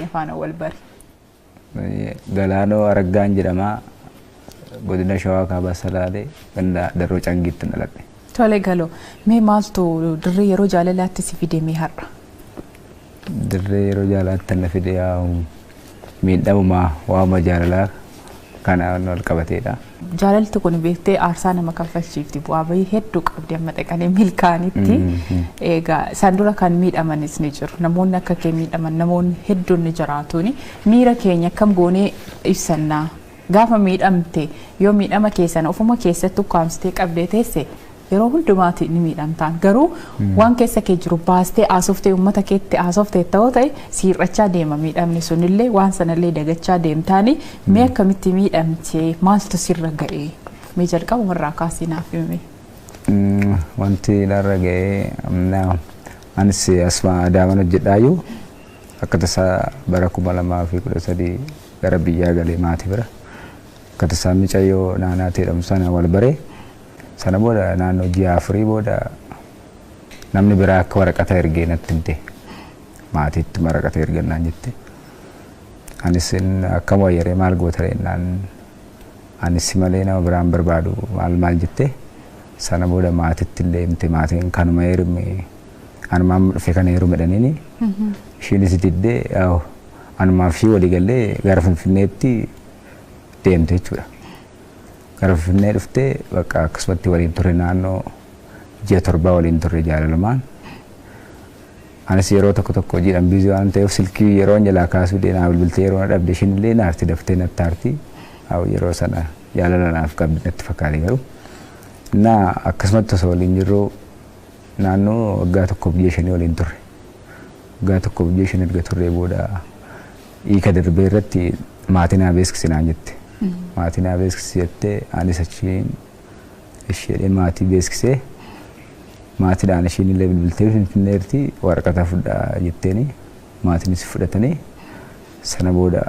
Faana wal bari. Galaanoo Araggaan jedhama. Godina Shawaa Kaabaa Salaalee, ganda Darroo Cangiitti dhaladhe. Tole Galoo, mee maaltu dirree yeroo jaalalaatti si fide mee har'a? Dirree yeroo jaalalaatti na fide miidhamuma waama jaalalaa kana wal qabateedha. Jaalalti kun beektee aarsaa nama kaffalchiifti, bu'aa bahii hedduu qabdi amma dhaqanii milkaanitti. Egaa isaan dura kan miidhamanis ni jiru. Namoonni akka kee miidhaman namoonni hedduun ni jiraatuuni. Miira keenya akkam goonee ibsannaa? Gaafa miidhamte yoo miidhama keessan ofuma keessatti ukkaamsitee qabdee teesse yeroo hundumaati ni miidhamtaan. Garuu waan keessa kee jiru baastee haasoftee uummata keetti haasoftee ta'uu ta'e siirrachaa deema, miidhamni sunillee waan sanallee dagachaa deemtaani. Mee akkamitti miidhamtee, maaltu sirra ga'ee? Mee jalqaba irraa kaasii naaf himi. Wanti narra ga'ee, anis asuma Adaaman hojjedhaayyuu akka tasaa bara 2013 gara biyyaa galee maatii bira. Akka tasaa micayyoo naanaa jedhamu sana wal baree, sana booda naannoo ji'a 4 booda namni biraa akka waraqata ergee natti himte. Maatiitti waraqata ergannaan jette. Anis akkam wayyaree, maal goota jennaan, anis malee nama biraan barbaadu maal maal jette. Sana booda maatiitti illee himte, maatiin kanuma heerume, anumaan dhufe kana heerume jedhaniini. Ishiinis diddee, anumaaf ishii walii gallee gara Finfinneetti deemte jechuudha. Gara Finfinnee dhuftee bakka akkasumatti waliin turre, naannoo ji'a 7 waliin turre jaalalumaan. Anis yeroo tokko tokko hojiidhaan busy waan ta'eef silkii yeroo jalaa kaasuu naa bilbiltee yeroo na dhabde ishiin illee naarti, daftee natti aarti. Yeroo sana jaalala naaf qabdi natti fakkaate garuu. Naa akkasumatti osoo waliin jirru naannoo waggaa tokkoof ji'a 5 waliin turre. Waggaa tokkoof ji'a 5 erga turree booda hiika darbee irratti maatii naa beeksisi naan jette. Maatii naa beeksisi jettee, anis achiin isheedhee maatii beeksisee, maatiidhaan ishiin illee bilbiltee Finfinneerti waraqata fudhaa jetteeni, maatiinis fudhatanii, sana booda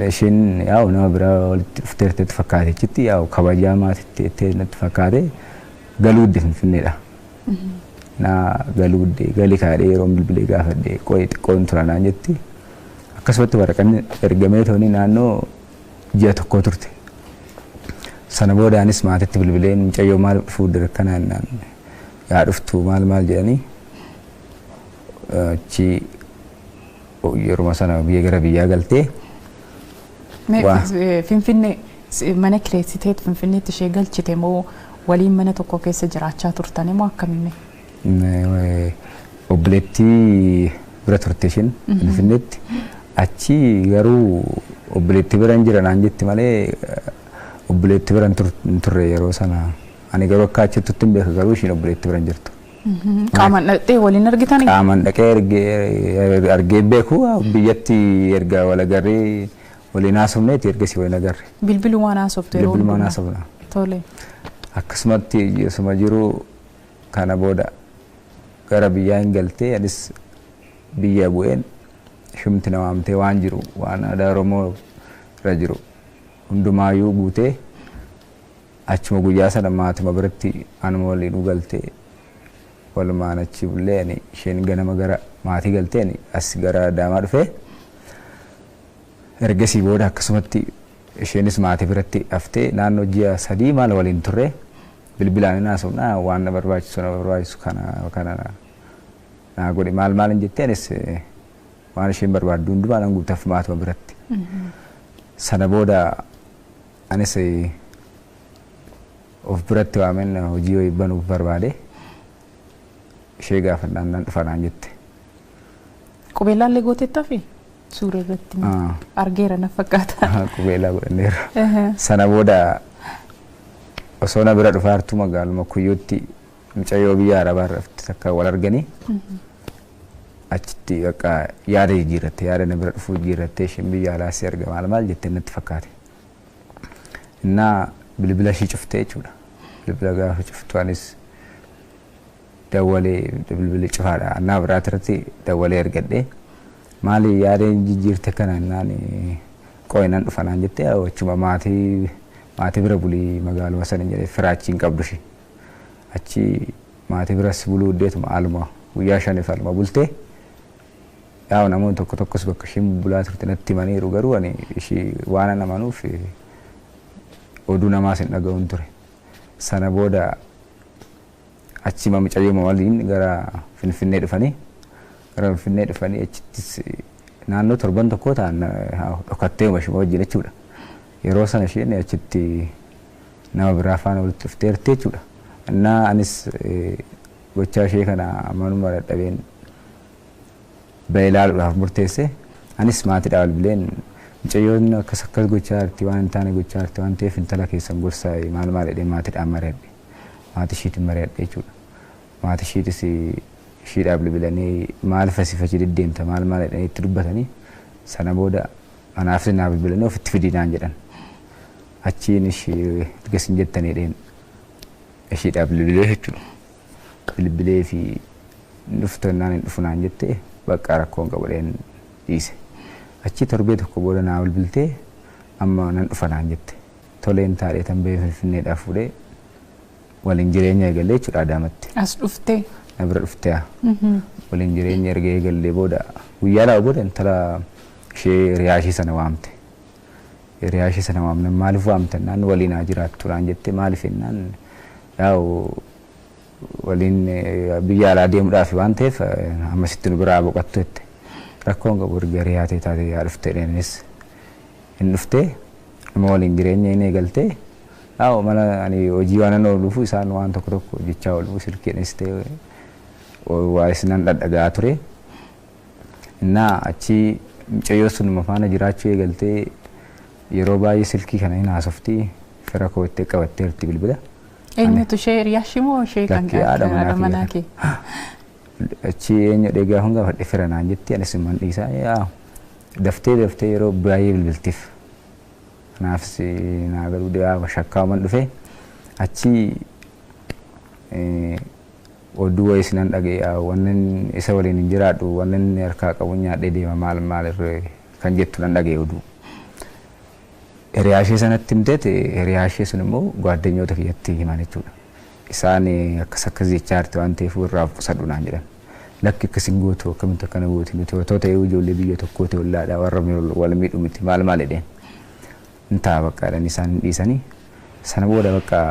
isheen yaa'u nama biraa walitti dhufteerteetti fakkaate, achitti yaa'u kabajaa maatiitti jettee natti fakkaate galuudde Finfinneedha. Naa galuudde, gali kaadhee yeroo bilbilee gaafadhe qo'i xiqqoon tura naan jetti. Akkasumatti waraqanni ergamee tooni naannoo ji'a 1 turte. Sana booda anis maatiitti bilbileen mucayyoo maal dhufuu akkana jennaan, yaa dhuftu maal maal jedhanii, achi yeruma sana biyya gara biyyaa galtee. Finfinnee mana kireessiteet Finfinneetti ishee galchite moo waliin mana tokko keessa jiraachaa turtan moo akkamiin? Obboleettii bira turte isheen Finfinneetti. Achi garuu obboleettii bira hin jira naan jetti malee obboleettii bira hin turre yeroo sana. Ani garuu akka achittutti hin beeka, garuu ishiin obboleettii bira hin jirtu. Qaamaan dhaqxee waliin argitanii? Qaamaan dhaqee argee beeku, biyyatti erga wal agarree waliin haasofneeti ergasii waliin agarre. Bilbilumaan haasoftu yeroo Bilbilumaan haasofna. Tole. Akkasumatti osuma jiru kana booda gara biyyaa hin galtee, anis biyya bu'een shumti na waamtee waan jiru, waan aadaa Oromoo irra jiru hundumaayyuu guutee, achuma guyyaa sana maatuma biratti anuma waliin galtee, walumaan achi bullee, ani isheen ganama gara maatii galtee ani as gara Adaamaa dhufee, ergasii booda akkasumatti isheenis maatii biratti haftee naannoo ji'a 3 maal waliin turre. Bilbilaan hin haasofna, waan na barbaachisu na barbaachisu kana kana naa godhe maal maal hin jettee, anis waan isheen barbaaddu hundumaa nan guutaaf maatuma biratti. Sana booda anis of biratti waameen hojii wayii banuuf barbaade, ishee gaafannaan nan dhufa naan jette. Qubeellaallee gooteettaa fi suura irratti argeera na fakkaata. Qubeellaa godhanneera. Sana booda osoo na bira dhufaa jirtu magaaluma Kuyyootti mucayyoo biyya Arabaa irra dhufte takka wal arganii, achitti bakka yaada jijjiirratte, yaada na bira dhufuu jijjiirrattee, isheen biyya alaa si arga maal maal jettee natti fakkaate. Innaa bilbila ishii cuftee jechuudha. Bilbila gaafa cuftu anis dawwalee bilbilli cufaadha. Annaa biraati irratti dawwalee argadhee, maali yaada jijjiirte kana innaan, qo'i nan dhufa naan jettee, achuma maatii bira bulii magaaluma sana jedhee, firaachi hin qabdu ishee. Achi maatii biras buluu iddeetuma aluma guyyaa 5f aluma bultee. Yaa namoonni tokko tokkos bakka ishiin bulaa turte natti himaniiru garuu ani ishii waan an amanuuf oduu namaas hin dhaga'uun ture. Sana booda achi mucayyoo waliin gara Finfinnee dhufanii achittis naannoo torban tokko ta'an dhokattee ishee wajjin jechuudha. Yeroo sana isheen achitti nama biraa faana walitti dhufteerti jechuudha. Innaa anis gochaa ishee kana amanuma dadhabeen ba'ee ilaaluudhaaf murteesse. Anis maatiidhaa bilbileen mucayyoon akkas akkas gochaa jirti waan hin taane gochaa jirti waan ta'eef intala keessan gorsaa maal maal jedhee maatiidhaan mari'adhe. Maatii ishiitiin mari'adhe jechuudha. Maatii ishiitis ishiidhaaf bilbilanii maal asii fachi deddeemta maal maal jedhanii itti dubbatanii sana booda anaafis naa bilbilanii ofitti fidii naan jedhan. Achiin ishii erga isin jettanii jedheen ishiidhaaf bilbilee jechuudha. Bilbilee fi dhuftu naan hin dhufu naan jette bakka rakkoon qabu jedheen dhiise. Achi torbee tokko booda naa bilbiltee amma nan dhufa naan jette. Toleen taadhee tan bahee Finfinneedhaaf fuudhee waliin jireenya eegallee jechuudha Adaamatti. As dhuftee? Na bira dhuftee. Waliin jireenya erga eegallee booda guyyaa lama booda intala ishee hiriyaa ishee sana waamte. Hiriyaa ishee sana waamne maaliif waamte naan waliin haa jiraattu naan jette maaliif jennaan yaa'u waliin biyya alaa deemuudhaaf waan ta'eef ammasitti nu biraa boqottu jette. Rakkoon qabu erga hiriyaa ta'e taate yaa dhufte jedheenis hin dhuftee nama waliin jireenya hin eegaltee yaa'u mana ani hojii waan nan ooluuf isaan waan tokko tokko hojjechaa oolu silkiinis ta'e waa isinan dhadhagaa ture. Innaa achi mucayyoo sunuma faana jiraachuu eegaltee yeroo baay'ee silkii kana hin haasofti fira koo itti qabatteerti bilbila. Eenyutu ishee hiriyaa ishee moo ishee kan haadha manaa kee? Achi eenyu dheegaa hanga fadhe fira naan jetti anis immoo dhiisaa yaa daftee daftee yeroo baay'ee bilbiltiif. Kanaafis naa garuu dhiyaa shakkaaman dhufe achi oduu wayii sinan dhaga'e wannan isa waliin hin jiraadhu wannan harkaa qabu nyaadhee deema maal maal kan jettu nan dhaga'e oduu. Hiriyaa ishee sanatti himteet hiriyaa ishee sun immoo gwaaddanyoota kiyyatti himan jechuudha. Isaan akkas akkas jechaa jirti waan ta'eef irraa qusadhu naan jedhan. Lakki akkas hin gootu akkamitti akkana gooti nuti otoo ta'ee ijoollee biyya tokkoo ta'e ollaadhaa warra wal miidhu miti maal maal jedheen. Hin ta'a bakka jedhanii isaan hin dhiisanii. Sana booda bakka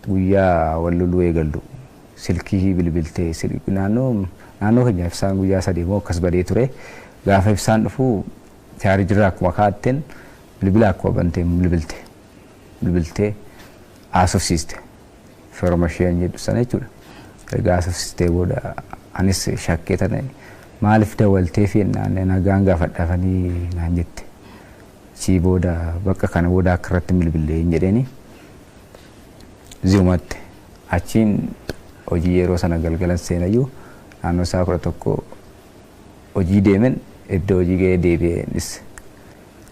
guyyaa wal loluu eegallu silkii bilbiltee naannoo keenya ibsaan guyyaa sadii moo akkas badee ture. Gaafa ibsaan dhufu chaarjirraa akkuma kaa'atteen bilbila akkuma banteen bilbilte. Bilbiltee haasofsiiste. Firma isheen jedhu sana jechuudha. Erga haasofsiistee booda anis shakkee tana maaliif dawwaltee fi nagaan gaafadhaafanii naan jette. Achii booda bakka kana booda akka irratti bilbilee hin jedheeni zi'umatti achiin hojii yeroo sana galgalan seenayyuu naannoo isaa 11 hojii deemen iddoo hojii ga'ee deebi'eenis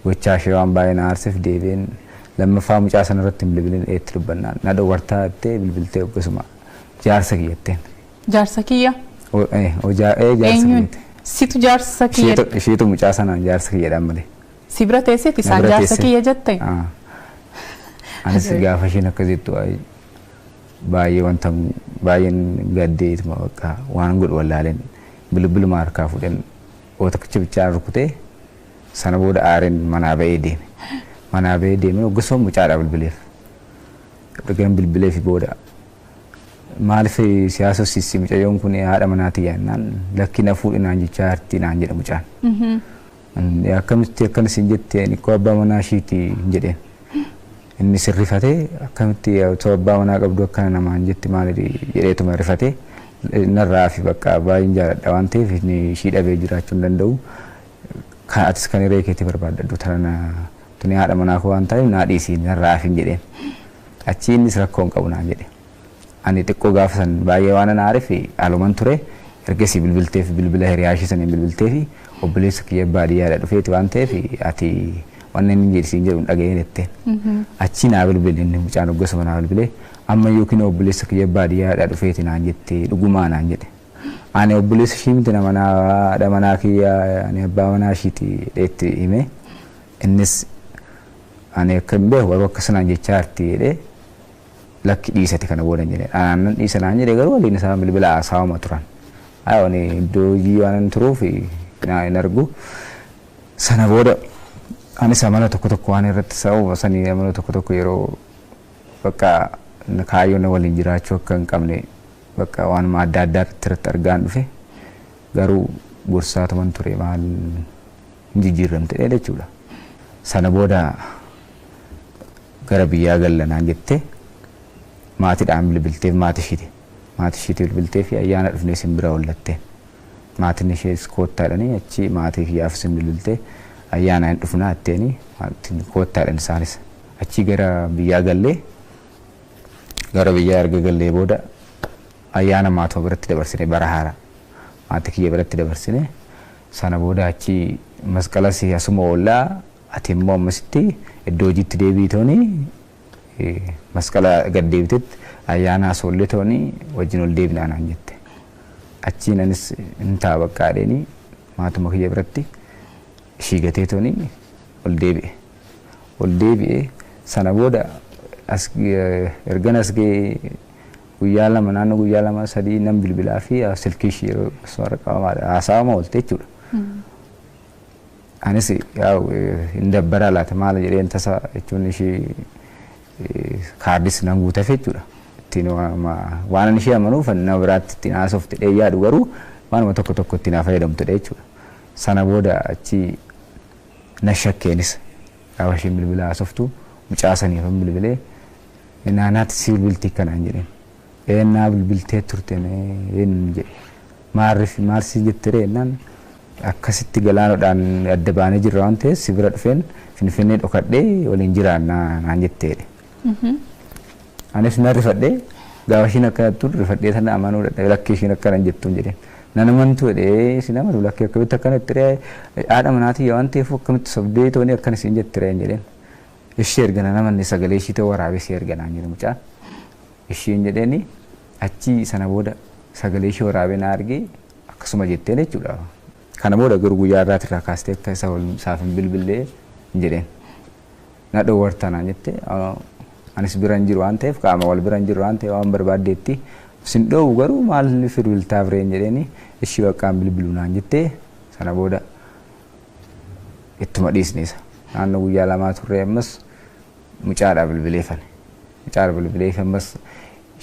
gochaa ishee waan baay'ee na aarseef deebi'een lammaffaa mucaa sana irratti hin bilbilin eetti dubbannaan na dhowwartaa jettee bilbiltee akkasuma jaarsa kiyyatteen. Jaarsa kiyya? Jaarsa kiyyatti. Situ jaarsa kiyya? Isheetu mucaa sanaan jaarsa kiyyaadhaan malee. Si bira teesseeti isaan jaarsa kiyya jette? Anis gaafa isheen akkas jettu baay'ee wanta baay'een gaddeetuma bakka waan godhu wallaaleen bilbiluma harkaa fuudheen oota bichaa rukutee sana booda aareen manaa ba'ee deeme. Manaa ba'ee deeme hoggasuma mucaadhaa bilbileef. Ergan bilbileef booda maaliif siyaasofsiisi mucayyoon kun haadha manaati jennaan lakki na fuudhi naan jechaa jirti naan jedha mucaan. Akkamitti akkanas hin jette ani koo abbaa manaa ishiiti hin jedheen. Inni sirrifatee akkamitti otoo abbaa manaa qabdu akkana namaan jetti maal jedheetuma rifatee narraa fi bakka baay'een jaaladha waan ta'eef inni ishii dhabee jiraachuu hin danda'u. Kan atis kan hiree keetti barbaadadhu tana tuni haadha manaa koo waan ta'eef naa dhiisii narraa fi hin jedheen. Achi innis rakkoo hin qabu naan jedhe. Ani xiqqoo gaafa san baay'ee waan na aareef aluman ture ergasii bilbilteef bilbila hiriyaa ishee saniin bilbilteef obboleessa kiyya baadiyyaadha dhufeeti waan ta'eef ati waan inni jedhu siin jedhu hin dhaga'een jetteen. Achi naa bilbile inni mucaan hoggasuma naa bilbile amma yookiin obboleessa kiyya baadiyyaadha dhufeeti naan jette dhugumaa naan jedhe. Ani obboleessa ishii miti nama haadha manaa kiyya ani abbaa manaa ishiiti jedheetti hime innis ani akka hin beeku garuu akkas naan jechaa jirti jedhee lakki dhiisate kana booda hin jedhe. Anaan nan dhiisa naan jedhe garuu waliin isaan bilbila haasawama turan. Ani iddoo hojii waan turuuf hin argu. Sana booda anis amala tokko tokko waan irratti sababa sanii amala tokko tokko yeroo bakka kaayyoo na waliin jiraachuu akka hin qabne bakka waanuma adda addaa irratti argaan dhufe garuu gorsaatuman ture maal hin jijjiiramte jechuudha. Sana booda gara biyyaa gallanaan jettee maatiidhaan bilbilteef maatii ishiiti. Maatii ishiitii bilbiltee fi ayyaana dhufnee isin bira oollatte. Maatiin ishees koottaadhanii achi maatii kiyyaaf isin bilbiltee ayyaana hin dhufnaa jetteeni maatiin koottaadhan isaanis. Achi gara biyyaa gallee gara biyyaa erga gallee booda ayyaana maatuma biratti dabarsine bara haaraa. Maatii kiyya biratti dabarsine sana booda achi masqalas asuma oollaa ati immoo ammasitti iddoo hojiitti deebii tooni masqala gad deebitetti ayyaana as oollee tooni wajjin ol deebinaa naan jette. Achiin anis hin ta'a baqqaadheeni maatuma kiyya biratti ishii gatee tooni ol deebi'e. Ol deebi'e sana booda as ergan as ga'ee guyyaa lama naannoo guyyaa lama sadii nan bilbilaa fi silkii ishii yeroo akkasuma qabamaadha haasawama oolte jechuudha. Anis hin dabbaraa laata maal jedheen tasa jechuun ishii kaardis nan guuteef jechuudha. Ittiin waan ani ishee amanuuf nama biraatti ittiin haasofte dhee yaadu garuu waanuma tokko tokko ittiin haa fayyadamtudha jechuudha. Sana booda achi na shakkeenis gaafa isheen bilbila haasoftu mucaa saniif bilbilee naanaatti si bilbilti akkanaan jedheen. Eennaa bilbiltee turte eenyu jedhe. Maarif maal si jette ree jennaan akkasitti galaanodhaan adda baanee jirra waan ta'eef si bira dhufeen Finfinnee dhokadhee waliin jiraannaa naan jetteedha. Anis na rifadhee gaafa ishiin akkana jettuun rifadhee sana amanuu dadhabe lakkee ishiin akkana jettuun jedheen. Nan amantuu jedhee isin amanu lakkee akkamitti akkana itti ree haadha manaatii waan ta'eef akkamitti sobdee tooni akkana isin jette ree jedheen. Ishee erga nan amanne sagalee ishii ta'uu waraabee si erga naan jedhe mucaan. Ishiin jedheeni achi sana booda sagalee ishee waraabee na argee akkasuma jetteen jechuudha. Kana booda garuu guyyaa irraati irraa kaastee akka isa isaaf hin bilbillee hin jedheen. Na dhoowwarta naan jette anis bira hin jiru waan ta'eef qaama wal bira hin jiru waan ta'eef waan barbaaddeetti sin dhoowwu garuu maal bilbiltaaf ree hin jedheeni ishii baqqaan bilbilu naan jettee sana booda ittuma dhiisne isa. Naannoo guyyaa lamaa turre ammas mucaadhaa bilbileeffane. Mucaadhaa bilbileeffe ammas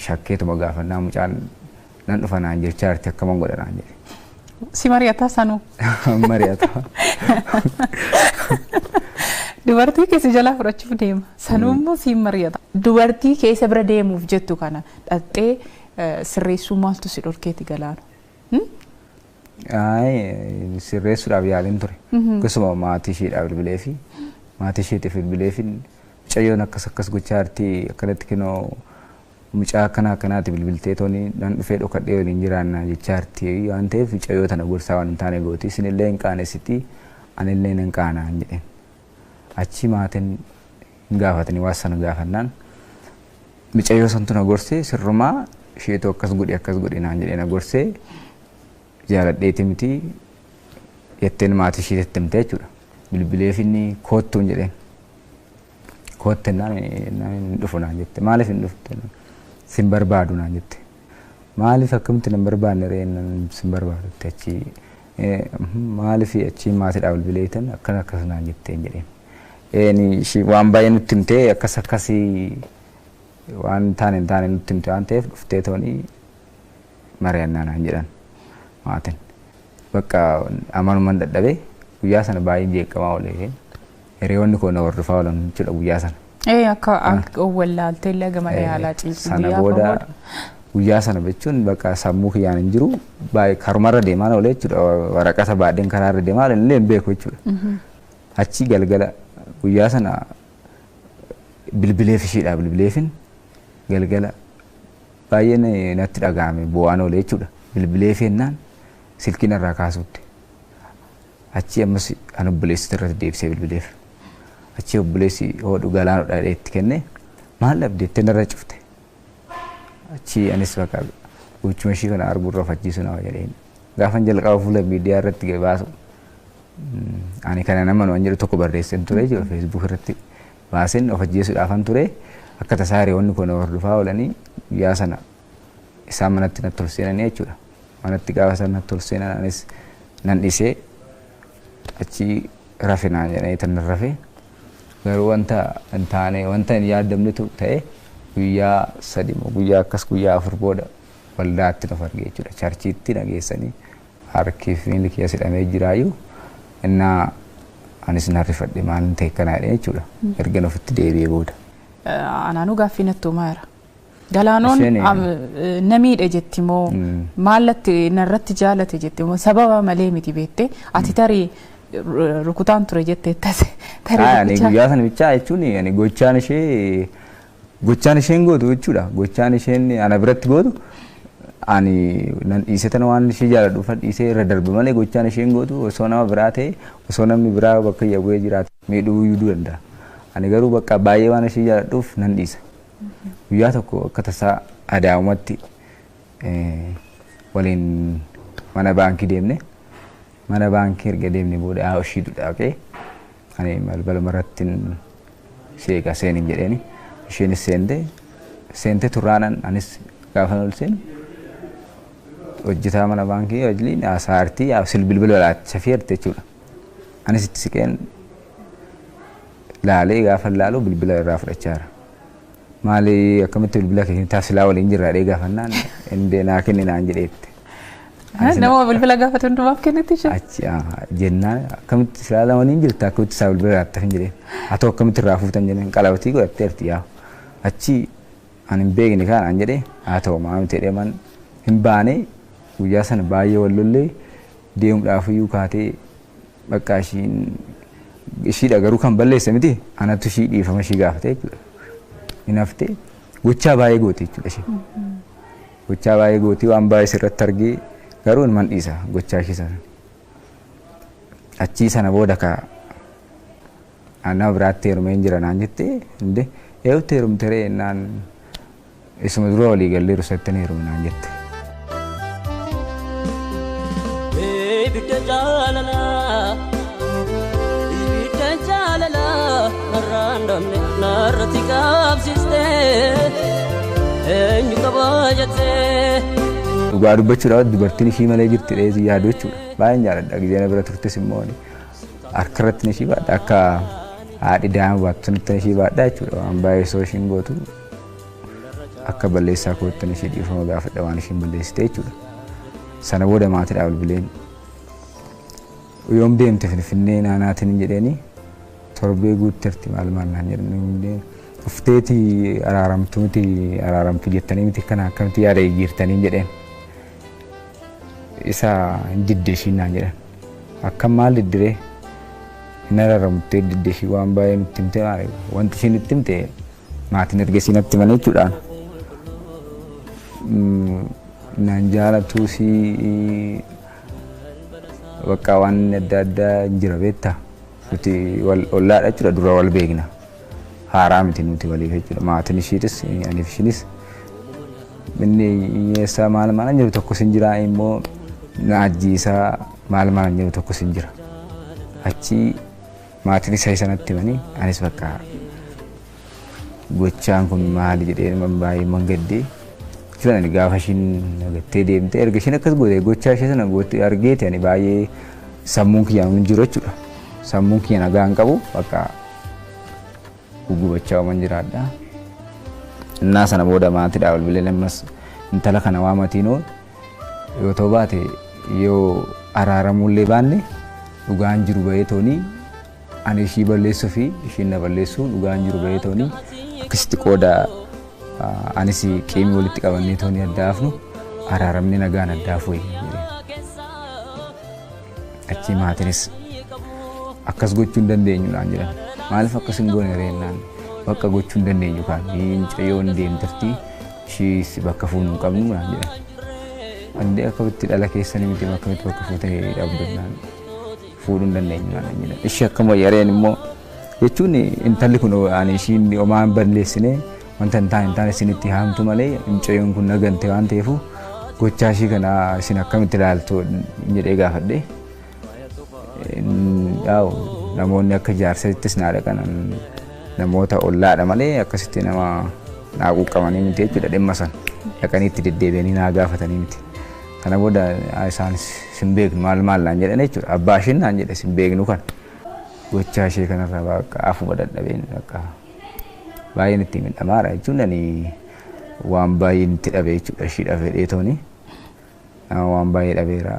shakkeetuma gaafannaa mucaan nan dhufa naan jechaa jirti akkaman godha naan jedhe. Si mari'ataa sanuu? Mari'ata. Dubartii keessa jalaa fudhachuuf deema. Sanuu immoo siin mari'ata. Dubartii keessa bira deemuuf jettu kana dhattee sirreessuu maaltu si dhorkeeti galaanu? Sirreessuudhaaf yaaliin ture. Akkasuma maatii isheedhaaf bilbilee fi maatii isheetiif bilbilee fi mucayyoon akkas akkas gochaa jirti akkanatti kinoo mucaa akkana akkanaati bilbiltee tooni nan dhufee dhokadhee waliin jiraannaa jechaa jirti waan ta'eef mucayyoo tana gorsaa waan hin taane gooti isinillee hin qaanessiti anillee hin qaanaa hin jedheen. Achi maatiin hin gaafatanii waan sana gaafannaan mucayyoo santu na gorsee sirrumaa isheetu akkas godhi akkas godhi naan jedhee na gorsee jaaladheeti miti jetteen maatii isheetti himte jechuudha. Bilbileef inni koottuun jedheen. Kootte naan hin dhufu naan jette. Maaliif hin dhufte? Sin barbaadu naan jette. Maaliif akkamitti nan barbaanne ree sin barbaadu jette achi maaliif achi maatiidhaa bilbileetan akkana akkas naan jetteen jedheen. Eeni ishii waan baay'ee nutti himtee akkas akkasii waan taane hin taane nutti himte waan ta'eef dhuftee toonii mari'annaa naan jedhan maatiin. Bakka amanuman dadhabee guyyaa sana baay'ee jeeqamaa oolee hiriyoonni koo na hordofaa oolan jechuudha guyyaa sana. Akka wallaaltee illee gama yaalaa ciisu Sana booda guyyaa sana jechuun bakka sammuu kiyyaan hin jiru baay'ee karumarra deemaa oolee jechuudha waraqata baadheen karaarra deemaa oolee illee hin beeku jechuudha. Achi galgala guyyaa sana bilbileef isheedha bilbileefin galgala baay'ee natti dhaga'ame bu'aan oolee jechuudha. Bilbileef jennaan silkiin irraa kaasutti. Achi ammas an obboleessi irratti deebisee bilbileef. Achi obboleessi hodhu galaanodha jedhee itti kenne maal dhabde jettee narra cufte. Achi anis bakka gochuma ishii kana arguu irra of ajjeesuu nama jedheen. Gaafan jalqaba fuula miidiyaa irratti baasu ani kana nama waan jedhu tokko barreesseen ture jechuudha feesbuuk irratti baaseen of ajjeesuudhaafan ture akka tasaa hiriyoonni koo na hordofaa oolanii guyyaa sana isaan manatti natti ol seenanii jechuudha. Manatti gaafa sana tol seenan anis nan dhisee achi rafe naan jedhanii tan rafe. Garuu wanta hin taane, wanta hin yaadamnetu ta'e. Guyyaa 3 moo guyyaa akkas guyyaa 4 booda waldaatti of argee jechuudha. Charchiitti dhageessanii harki fi miilli kiyya hidhamee jiraayyuu innaa anis nan rifadhe, maal ta'e kana jedhee jechuudha. Erga ofitti deebi'ee booda. Anaanuu gaaffii natti uumaa jira. Galaanoon na miidhe jetti moo maallatti narratti jaalate jetti moo sababa malee miti beekte ati tarii rukutaan ture jettee tase? Ani guyyaa sana bichaa jechuun ani gochaan isheen gootu jechuudha. Gochaan isheen ana biratti gootu ani nan dhiisee tana waan ishee jaaladhuuf dhiisee irra darbe malee gochaan isheen gootu osoo nama biraa ta'e, osoo namni biraa bakka iyya bu'ee jiraate miidhuu iyyuu danda'a. Ani garuu bakka baay'ee waan ishee jaaladhuuf nan dhiisa. Guyyaa tokko akka tasaa Adaamumatti waliin mana baankii deemne. Mana baankii erga deemne booda ishii dhaqee ani balbala irratti seeqa seenin jedheeni. Isheenis seente turraanan anis gaafa ol seenu hojjetaa mana baankii wajjin haasaartii bilbila laacha feerte jechuudha. Anis itti siqeen laalee gaafa laalu bilbila irraa fudhachaa jira. Maali, akkamitti bilbila kee taasilaa waliin jirra dhee gaafannaan indee naa kenni naan jedheette. Nama bilbila gaafate hundumaaf kennitti ishee? Achi jennaan akkamitti silaa waliin jirta, akkamitti isaa bilbila laattaf hin jedheen. Haa ta'u, akkamitti irraa fuutan jenneen qalabatii godhatteerti yaa. Achi ani hin beekne kaan an jedhee, haa ta'u maa miti jedhee man hin baane. Guyyaa sana baay'ee wal lollee deemuudhaaf iyyuu kaatee bakka ishiin ishiidha garuu kan balleesse miti, anatu ishii dhiifama ishii gaafate jechuudha. Hin haftee gochaa baay'ee goote jechuudha ishee. Gochaa baay'ee gootii waan baay'ee sirratti argee garuu man dhiisa gochaa ishee sana. Achii sana booda ka nama biraatti heerumee hin jira naan jettee, inde eewutti heerumte ree naan, isuma dura walii gallee rusattanii heerume naan jette. Ibidda jaalalaa, ibidda jaalalaa narraan damne narratti qabsiiste eenyu qabaa jettee. Dhugaa dubbachuudhaaf dubartiin ishii malee jirti dheesii yaadu jechuudha. Baay'een jaaladha. Gizee bira turtes immoo harka irratti ishii baadha, akka haadhi daa'ima baattu sanitti ishii baadha jechuudha. Waan baay'ee osoo ishiin gootu akka balleessaa kootti ishii dhiifama gaafadha waan ishiin balleessite jechuudha. Sana booda maatiidhaaf bilbileen yoom deemte Finfinnee naanaatiin hin jedheeni, torbee guutterti maal maal naan jedhanii, dhufteeti araaramtu miti, araaramtu jettanii miti, kana akkamitti yaada jijjiirtanii jedheen. Isa hin didde ishiin naan jedhan. Akkam maal diddiree, hin araaramtee didde ishii waan baay'ee nutti himte, maal wanti ishiin itti himte maatiin ergasii natti himanii jechuudhaan. Naan jaalatu si bakka waan adda addaa jira beektaa. Nuti wal ollaadha jechuudha, dura wal beekna. Haaraa miti nuti waliif jechuudha. Maatiin ishiitis aniif ishiinis inni hiyyeessaa maal maal jiru tokkos hin jira, immoo na ajjiisaa maal maal jiru tokkos hin jira. Achi maatiin isaa sanatti himanii anis bakka gochaan kun maali jedhee baay'ee mangaddee jechuudha. Ani gaafa ishiin nagattee deemte, erga ishiin akkas goote, gochaa ishee sana goote argeeti ani baay'ee sammuun kiyya hin jiru jechuudha. Sammuun kiyya nagaa hin qabu, bakka gugubachaa uuman jiraadha. Innaa sana booda maatiidhaa bilbilee ammas intala kana waamatiinoo yoo ta'u baate, yoo araaramullee baanne dhugaan jiru bahee toonii ani ishii balleessuu fi ishiin na balleessuu dhugaan jiru bahee toonii akkasitti qooda anis qiimii walitti qabannee toonii adda hafnu, araaramni nagaan adda hafu jedhee. Achii maatiinis akkas gochuu hin dandeenyu naan jedhan. Maaliif akkas hin goone reennaan, bakka gochuu hin dandeenyu kaan mucayyoon deemtirti ishiis bakka fuunu hin qabnu naan jedhan. Andee akkamitti dhala keessanii miti, akkamitti bakka fuutanii dhabdu naan, fuudhuu hin dandeenyu naan jedhan. Ishii akkam wayyareen immoo jechuun intalli kun ani ishiin homaa hin balleessine, wanta hin taane isinitti haamtu malee mucayyoon kun nagante waan ta'eefu gochaa ishii kana isin akkamitti ilaaltu jedhee gaafadhe. Yaa'u namoonni akka jaarsattis naa dhaqan, namoota ollaadha malee akkasitti nama naa quuqqamanii miti jechuudha, dhimma sana dhaqanii itti deddeebi'anii naa gaafatanii miti. Kana booda isaanis sin beeknu maal maal naan jedhan jechuudha. Abbaa isheen naan jedhe sin beeknu kan. Gochaa ishee kanarraa bakka afuma dadhabeen bakka baay'een itti miidhamaadha jechuun ani waan baay'een itti dhabe jechuudha ishiidhaaf jedhee tooni. Waan baay'ee dhabeera.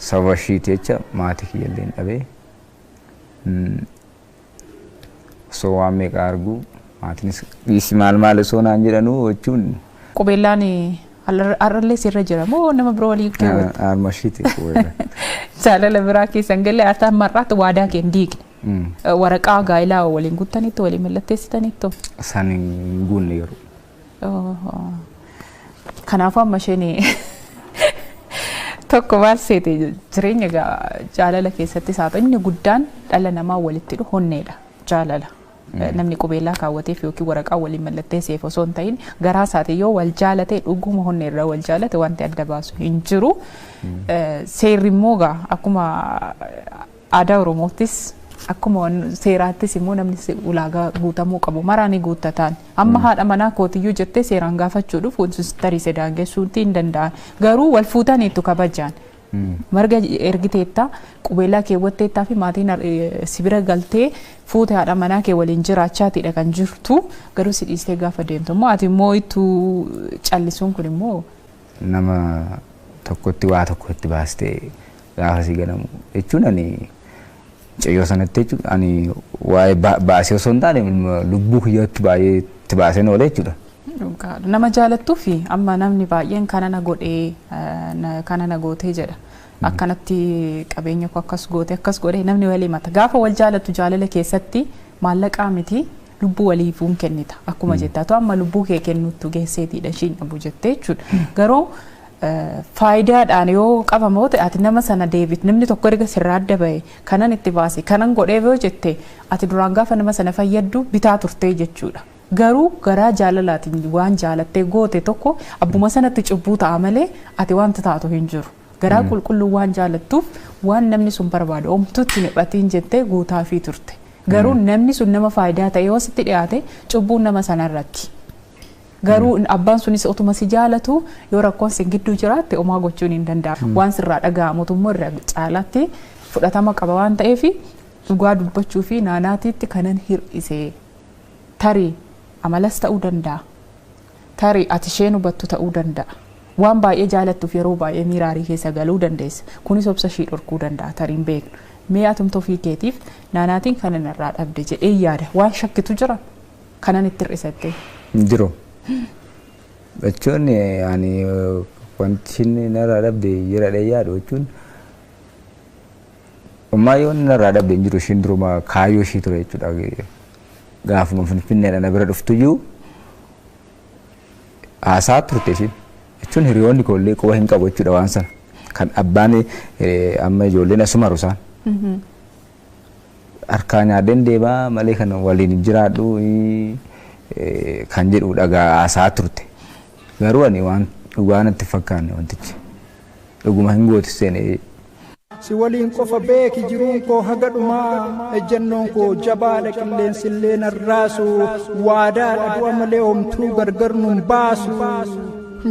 Sababa ishiiti jecha maatii kiyyallee hin dhabee. Osoo waan meeqa argu maatiinis dhiisi maal maal osoo naan jedhanuu jechuun. Qubeellaan har'allee sirra jira moo nama biroo waliin keewwatte? Harma ishiiti qubeellaan. Jaalala biraa keessan galee ati amma har'aatti waadaa kee hin diigne. Waraqaa gaa'elaa waliin guuttaniittu waliin mallatteessitaniittu? Isaan hin guunne yeroo. Kanaafuu amma isheen tokko maal seete jireenya jaalala keessattis haa ta'u inni guddaan dhala namaa walitti dhufu honneedha jaalala. Namni qubeellaa kaawwateef yookiin waraqaa waliin mallatteesseef osoo hin ta'in garaa isaatiin yoo wal jaalate dhuguma honnee irraa wal jaalate wanti adda baasu hin jiru. Seerri immoo gaa akkuma aadaa Oromoottis akkuma seeraattis immoo namni ulaagaa guutamuu qabu maraa ni guuttataan. Amma haadha manaa kootiyyuu jettee seeraan gaafachuu dhufu wanti tarii daangessuutti hin danda'an. Garuu wal fuutaniitu kabajaan. Marga ergiteetta qubeellaa keewwatteettaa fi maatiin si bira galtee fuute haadha manaa kee waliin jiraachaatidha kan jirtu garuu si dhiistee gaafa deemtu immoo ati immoo ittuu callisuun kun immoo. Nama tokkotti waa tokkotti baastee gaafa si ganamu jechuun ani mucayyoo sanatti jechuudha ani waa'ee baasee osoo hin taane lubbuu kiyyaatti baay'ee itti baaseen oolee jechuudha. Nama jaalattuu fi amma namni baay'een kana na godhee kana na gootee jedha. Akkanatti qabeenya koo akkas goote akkas godhee namni walii mata. Gaafa wal jaalattu jaalala keessatti maallaqaa miti lubbuu waliifuun kennita. Akkuma jettaa amma lubbuu kee kennuttu geesseetiidha ishiin dhabu jettee jechuudha. Garuu faayidaadhaan yoo qabamoo ta'e ati nama sana deebit namni tokko erga sirraa adda bahe kanan itti baase kanan godhee yoo jette ati duraan gaafa nama sana fayyaddu bitaa turtee jechuudha. Garuu garaa jaalalaatiin waan jaalattee goote tokko abbuma sanatti cubbuu ta'a malee ati wanta taatu hin jiru. Garaa qulqulluu waan jaalattuuf waan namni sun barbaadu omtutti niphatiin jettee guutaafii turte. Garuu namni sun nama faayidaa ta'e yoo sitti dhiyaate cubbuun nama sanarratti. Garuu abbaan sunis otuma si jaalatu yoo rakkoon sin gidduu jiraatte homaa gochuun hin danda'amu. Waan sirraa dhaga'amutu immoo irra caalaatti fudhatama qaba waan ta'eef dhugaa dubbachuu fi naanaatiitti kanan hir'ise tarii amalas ta'uu danda'a. Tarii ati isheen hubattu ta'uu danda'a. Waan baay'ee jaalattuuf yeroo baay'ee miiraarii keessa galuu dandeessa. Kunis obsa ishii dhorkuu danda'a tarii hin beeknu. Mee atumta ofii keetiif naanaatiin kanan irraa dhabde jedhee yaada. Waan shakkitu jira kanan itti hir'isatte. Jiru. Jechuun ani wanti inni narraa dhabde jira dhee yaadu jechuun ammaa yoo inni narraa dhabde hin jiru ishiin duruma kaayyoo ishii ture jechuudha. Gaafuma Finfinneedha na bira dhuftuyyuu haasaa turte ishiin jechuun hiriyoonni koollee quba hin qabu jechuudha waan sana. Kan abbaan amma ijoolleen asuma rusaan. Harkaa nyaadheen deemaa malee kan waliin jiraadhu kan jedhu dhagaa haasaa turte. Garuu ani waan dhugaa natti fakkaanne wantichi. Dhuguma hin gootu seenee. Si waliin qofa beeki jiruun koo haga dhumaa ejjennoon koo jabaadha qilleensillee narraasu waadaadha du'a malee homtuu gargar nun baasu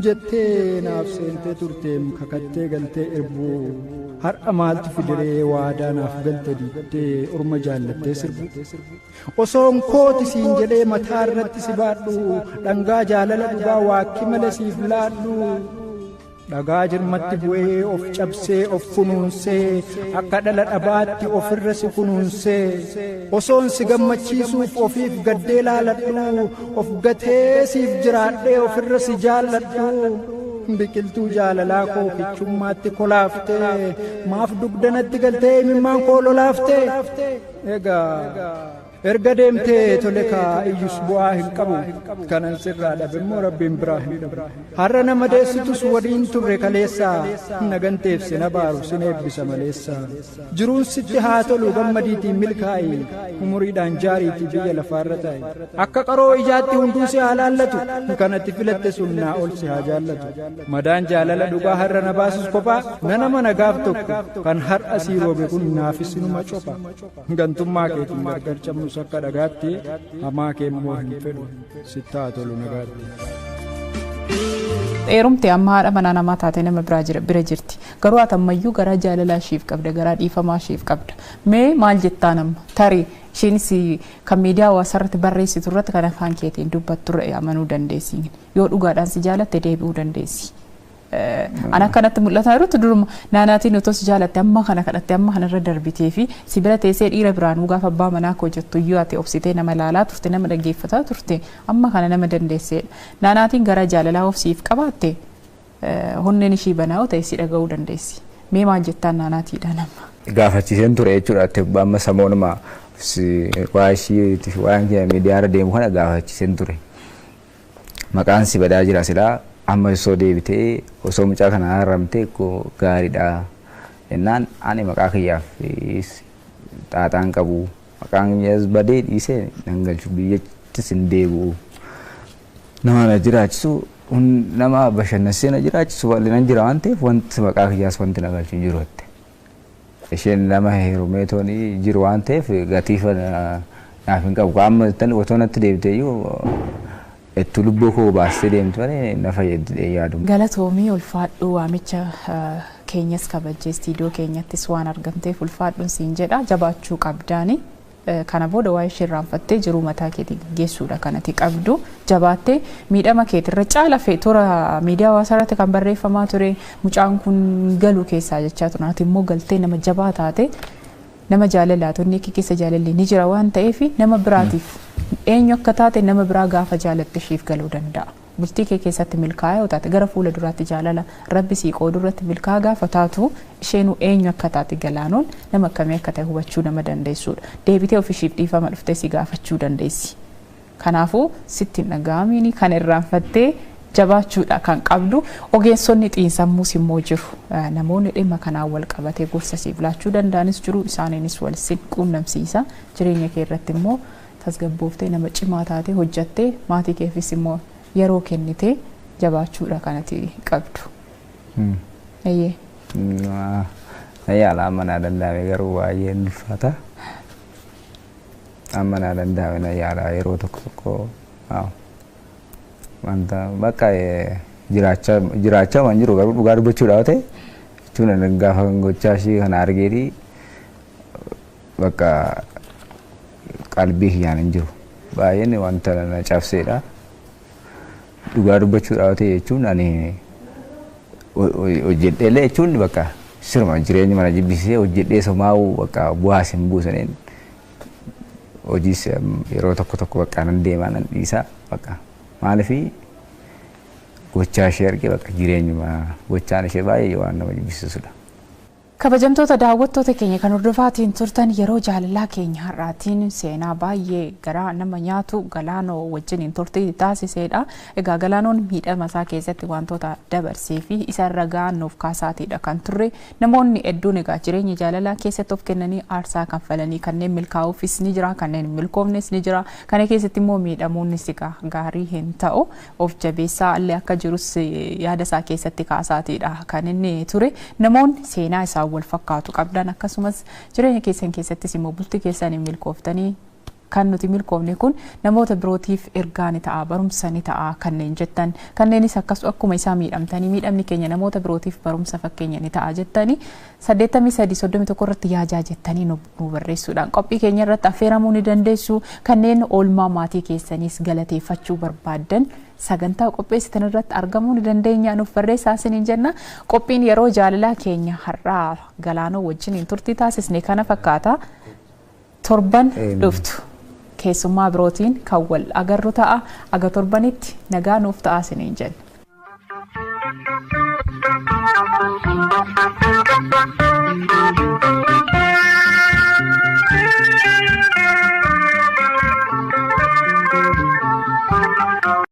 jettee naaf seentee turteem kakattee galtee irbuu har'a maaltu fidiree waadaa naaf galte diddee orma jaallattee sirbu osoon kooti siin jedhee mataa irratti si baadhu dhangaa jaalala dhugaa waakki malee siif laadhu. Dhagaa jirmatti bu'ee of cabsee of kunuunsee akka dhala dhabaatti ofirra si kunuunsee osoon si gammachiisuuf ofiif gaddee laaladhu of gatee siif jiraadhee ofirra si jaalladhu biqiltuu jaalalaa koo kichummaatti kolaaftee maaf dugdanatti galtee imimmaan koo lolaaftee egaa erga deemtee tole kaa iyyus bu'aa hin qabu kanan sirraa dhabe immoo rabbiin biraa hin dhabu har'a nama deessitus waliin turre kaleessa naganteef sin abaaru sin eebbisa maleessa jiruun sitti haa tolu gammadiitiin milkaa'i umuriidhaan jaariitii biyya lafaarra taa'i akka qaroo ijaatti hunduu si haa laallatu kanatti filatte sun naa ol si haa jaallatu madaan jaalala dhugaa har'a na baasus kophaa nana mana gaaf tokko kan har'a sii roobe kun naafis numa copha gantummaa keetiin gargar cabnu akka dhagaatti hamaa kee immoo hin fedhu sitti haa tolu nagaatti. Heerumte amma haadha manaa namaa taate nama biraa jira bira jirti. Garuu ati ammayyuu garaa jaalalaa isheef qabda, garaa dhiifamaa isheef qabda. Mee maal jettaa nama? Tarii isheenis kan miidiyaa hawaasaa irratti barreessitu irratti kan afaan keetiin dubbattu irra amanuu dandeessi. Yoo dhugaadhaan si jaalatte deebi'uu dandeessi. An akkanatti mul'ataa jirutti duruma naanaatiin otoo si jaalatte amma kana kadhatte amma kanarra darbitee fi si bira teessee dhiira biraanuu gaafa abbaa manaa koo jettu iyyuu ati obsitee nama ilaalaa turte, nama dhaggeeffataa turte, amma kana nama dandeesseedha. Naanaatiin gara jaalalaa of siif qabaatte honneen ishii banaa yoo ta'e si dhaga'uu dandeessi. Mee maal jettaan naanaatiidha nama? Gaafachiiseen ture jechuudha. Amma samoonuma waa ishii waan miidiyaarra deemu kana gaafachiiseen ture. Maqaan si badaa jira silaa amma osoo deebitee osoo mucaa kana haramtee gaariidha. Jennaan ani maqaa kiyyaaf xaaxaan qabu. Maqaan kiyyaas badee dhiisee nan galchu, biyyattis hin deebi'u. Nama na jiraachisu, nama bashannansiisee na jiraachisu bal'inaan jira waan ta'eef wanti maqaa kiyyaas wanti na galchu hin jiru jette. Isheen nama heerumee toonii jiru waan ta'eef gatiifa naaf hin qabu. Amma otoo natti deebitee iyyuu itti lubbuu koo baastee deemtu malee na fayyadee yaadu. Galatoomii, ulfaadhuu, waamicha keenyas kabajjee istiidiyoo keenyattis waan argamteef ulfaadhuun siin jedha. Jabaachuu qabdaani. Kana booda waa'ee ishee irraanfattee jiruu mataa keetii gaggeessuudha kanati qabdu. Jabaattee miidhama keetirra caala fe'e toora miidiyaa hawaasaa irratti kan barreeffamaa ture mucaan kun galu keessaa jechaa ture. Ati immoo galtee nama jabaa taate, nama jaalalaatonni akka keessa jaalalli ni jira waan ta'eef nama biraatiif eenyu akka taate nama biraa gaafa jaalatte isheef galuu danda'a. Bultii kee keessatti milkaa'aa yoo taate, gara fuula duraatti jaalala rabbi sii qoodu irratti milkaa'aa gaafa taatu, isheenuu eenyu akka taate, galaanoon nama akkamii akka ta'e hubachuu nama dandeessudha. Deebitee ofishiif dhiifama dhuftee si gaafachuu dandeessi. Kanaafuu sitti hin dhaga'amiini, kan irraanfattee jabaachuudha kan qabdu. Ogeessonni xiinsammuus immoo jiru. Namoonni dhimma kanaan wal qabatee gorsa siif laachuu danda'anis jiru, isaaniinis wal sin quunnamsiisa. Jireenya kee irratti immoo tasgabbooftee nama cimaa taatee hojjattee maatii keefis immoo yeroo kennitee jabaachuudha kanati qabdu. Eeyyee. Yaala amma naa danda'ame garuu baay'ee ulfaata. Amma naa danda'ame na yaala yeroo tokko tokko wanta bakka jiraachaa jiraachaa waan jiru garuu dhugaa dubbachuudhaaf ta'e jechuun gaafa gochaa ishii kana argeeti bakka qalbii kiyyaan hin jiru. Baay'een wanta na cabseedha. Dhugaa dubbachuudhaaf ta'e jechuun ani hojjedheellee jechuun bakka sirma jireenya mana jibbisee hojjedhee somaa'uu bakka bu'aas hin buusaneen hojiis yeroo tokko tokko bakka nan deemaa nan dhiisaa, bakka maaliifii gochaa ishee argee bakka jireenyuma gochaan ishee baay'ee waan nama jibbisiisudha. Kabajamtoota daawwattoota keenya kan hordofaatiin turtan, yeroo jaalalaa keenya har'aatiin seenaa baay'ee garaa nama nyaatu Galaanoo wajjiniin turtii taasisedha. Egaa Galaanoon miidhama isaa keessatti wantoota dabarsee fi isarra ga'an nuuf kaasaatiidha kan turre. Namoonni hedduun egaa jireenya jaalalaa keessatti of kennanii aarsaa kanfalanii kanneen milkaa'uufis ni jira, kanneen hin milkoofnes ni jira. Kana keessatti immoo miidhamuunis egaa gaarii hin ta'u. Of jabeessaa illee akka jirus yaada isaa keessatti kaasaatiidha kan inni ture. Namoonni seenaa isaa wal fakkaatu qabdan akkasumas jireenya keessan keessattis immoo bultii keessan hin milkooftanii, kan nuti milkoofne kun namoota birootiif ergaa ni ta'a, barumsa ni ta'a kanneen jettan, kanneenis akkas akkuma isaa miidhamtanii miidhamni keenya namoota birootiif barumsa fakkeenya ni ta'a jettanii, 83 31 irratti yaajaa jettanii nu barreessuudhaan qophii keenya irratti affeeramuu ni dandeessu. Kanneen oolmaa maatii keessaniis galateeffachuu barbaaddan sagantaa qopheessitan irratti argamuu ni dandeenya, nuuf barreessaa isiniin jenna. Qophiin yeroo jaalalaa keenya har'aa Galaanoo wajjiniin turtii taasisne kana fakkaata. Torban dhuftu keessummaa birootiin kan wal agarru ta'a. Aga torbanitti nagaa nuuf ta'a isiniin jenna.